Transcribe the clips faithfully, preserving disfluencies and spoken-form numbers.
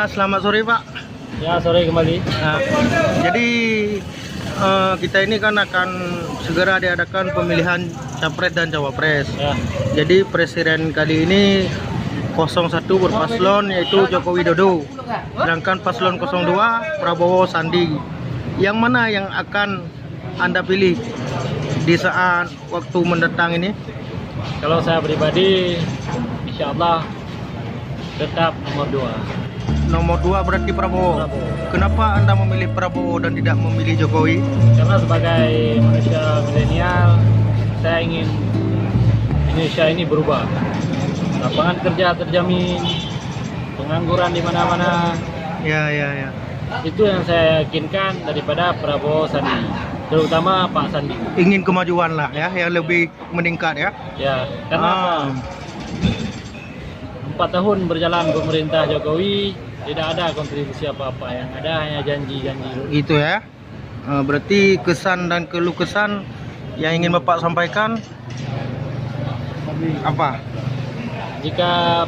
Selamat sore, Pak. Ya, sore kembali. Nah, jadi, eh, kita ini kan akan segera diadakan pemilihan capres dan cawapres. Ya. Jadi, presiden kali ini kosong satu berpaslon, yaitu Joko Widodo. Sedangkan paslon kosong dua, Prabowo Sandi. Yang mana yang akan Anda pilih di saat waktu mendatang ini? Kalau saya pribadi, insya Allah tetap nomor dua. Nomor dua berarti Prabowo. Prabowo. Kenapa Anda memilih Prabowo dan tidak memilih Jokowi? Karena sebagai manusia milenial, saya ingin Indonesia ini berubah. Lapangan kerja terjamin, pengangguran di mana-mana. Ya, ya, ya. Itu yang saya yakinkan daripada Prabowo Sandi, terutama Pak Sandi. Ingin kemajuan lah ya, yang lebih meningkat ya. Ya, karena apa? Ah. Empat tahun berjalan pemerintah Jokowi, tidak ada kontribusi apa-apa, yang ada hanya janji-janji. Gitu ya. Eh, berarti kesan dan keluh kesan yang ingin Bapak sampaikan apa? Jika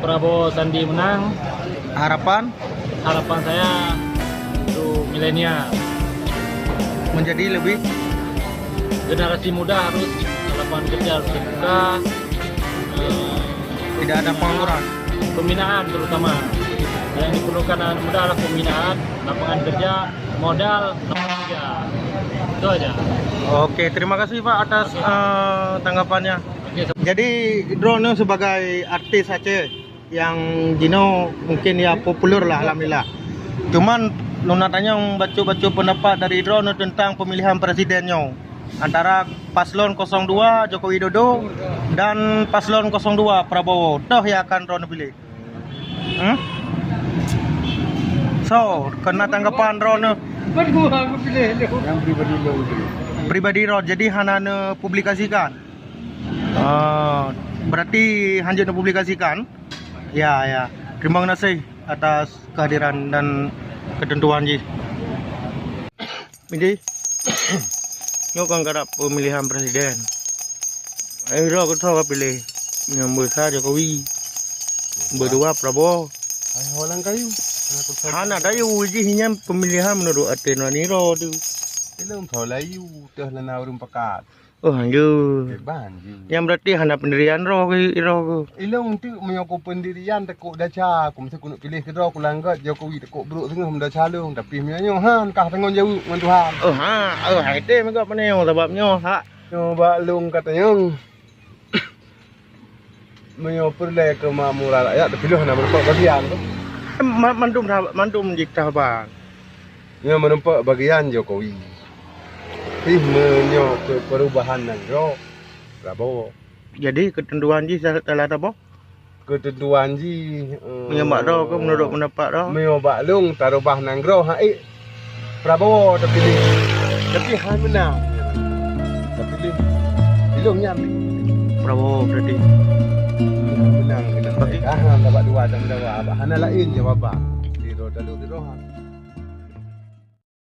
Prabowo Sandi menang, harapan? Harapan saya untuk milenial. Menjadi lebih? Generasi muda harus, lapangan kerja harus terbuka. Eh, tidak ada pengangguran. Pembinaan terutama. Yang diperlukan anak muda adalah pembinaan, lapangan kerja, modal, lapangan kerja. Itu aja. Oke, terima kasih, Pak, atas, eh, tanggapannya. Oke, so- Jadi, droeneuh sebagai artis Aceh yang jinoe mungkin ya populer lah, alhamdulillah. Cuman, lôn na tanyong bacut-bacut pendapat dari droeneuh tentang pemilihan presiden nyoe antara paslon kosong dua Joko Widodo dan paslon kosong dua Prabowo. Toh yang akan droeneuh pilih? Hmm? So, keu na tanggapan droeneuh? Berdua aku pilih tu. Yang pribadi lo tu. Pribadi droe, jadi hana neupublikasikan. Ah, berarti hanjeuet neupublikasikan? Ya, ya. Terima kasih atas kehadiran dan ketentuan jih. Jadi, nyoe kan karab pemilihan presiden. Ai droe keu soe ka piléh? Nyang beusa Jokowi, beudua Prabowo. Ai ho lam kayu. Hana tayu jih nyan pemilihan menurut até nurani droe tu. Ilong tho layu teuh lana ureueng pakat. Oh, hanjeuet. Ban jih. Nyan berarti hana pendirian droe keu, droe keu. Ilong tu meunyoe ku pendirian tekok daca, ku meusti keuneuk piléh keudroe ku langgat Jokowi tekok brok teungoh meudaca lôn, tapi meunyoe nyoe han kah tanggong jaweueb ngon Tuhan. Oh, ha, oh, hai teh meugot meunyoe sabab nyoe hak. Nyoe bak lôn ka tanyong. Meunyoe peureulée keu makmura rakyat, tapi lôn hana meurumpok bagian tu. Ma-, mandum, mandum jih taban. Nyoe meurumpok bagian Jokowi. Pih meunyoe keu perubahan nanggroe, Prabowo. Jadi, keuteuntuan jih sa-, salah saboh? Keuteuntuan jih, eh, meunyoe bak droe keu, meunurot peundapat droe? Meunyoe bak lôn, tarubah nanggroe, hai, Prabowo tapiléh. Tapi han meunang. Tapiléh. Ilong nyan. Prabowo berarti. Meunang keunan. Bagi- Ah, han, bak dua dan dua. Hana laén jawaban. Di droe talu, di droe han.